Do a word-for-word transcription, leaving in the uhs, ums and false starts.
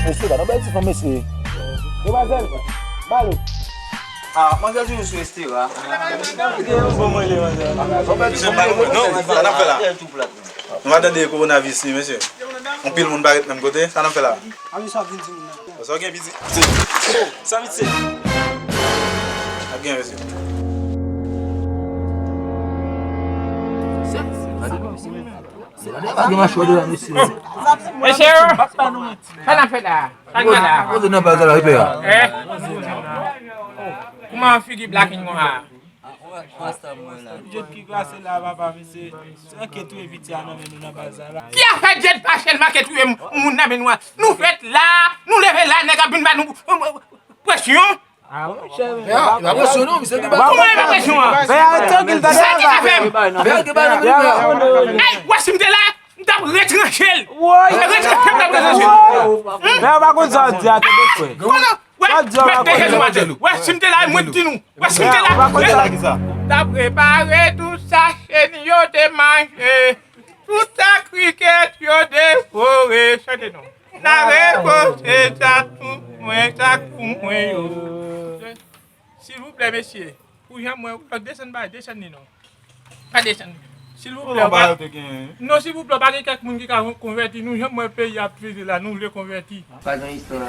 Mesye, gade yon bèl ti fanm, mesye. Demwazèl, ba l. Ah, manzè toujou sou estera. Bon, mwen, manzè. Mesye, ba nou, non, sa n ap fè la? Nou va tande kowonaviris li, mesye. Yon pil moun pa ret menm kote. Sa n ap fè la? Sa w gen piti? Sa w gen piti? Ap gen, mesye. Mesye, sa n ap fè la? Sa n ap fè la? Kote nan baz la, repè a? Eh? Kouman figi blakin konsa? Jèt ki glase la, papa, mesye. Se anke touye piti a nan men nou nan baz la. Ki afè jèt pa chèlman ke touye moun nan men nou a? Nou fèt la, nou leve la, nèg ap vin ba nou presyon. Ah, wi, chè, men. Ya, pa presyon non, misye gen bagay. Kouman e pa presyon an? Sa ki ka fè m? Ay, wè si m te la, m t ap retranche l. Woy. Retranche m, m t ap retranche l. Men yo pa konn sa w di a, tande, frè. Konnen, wè, mèt de Jezi maten. Wè si m te la, mwen di nou. Wè si m te la. Yo pa konn sa w di. T ap repare tout sa cheni yo te manje. Tout sa krikèt yo devore. Chante non. N a repoze sa tou mwen, sa kou mwen yo. Silvouplè, mesye, pou jan mwen, desann ba, desann li non. Pa desann. Silvouplè, pa. Non, silvouplè, pa gen kèk moun ki ka konvèti nou, jan mwen peyi ap vive la, nou vle konvèti. Pa gen istwa.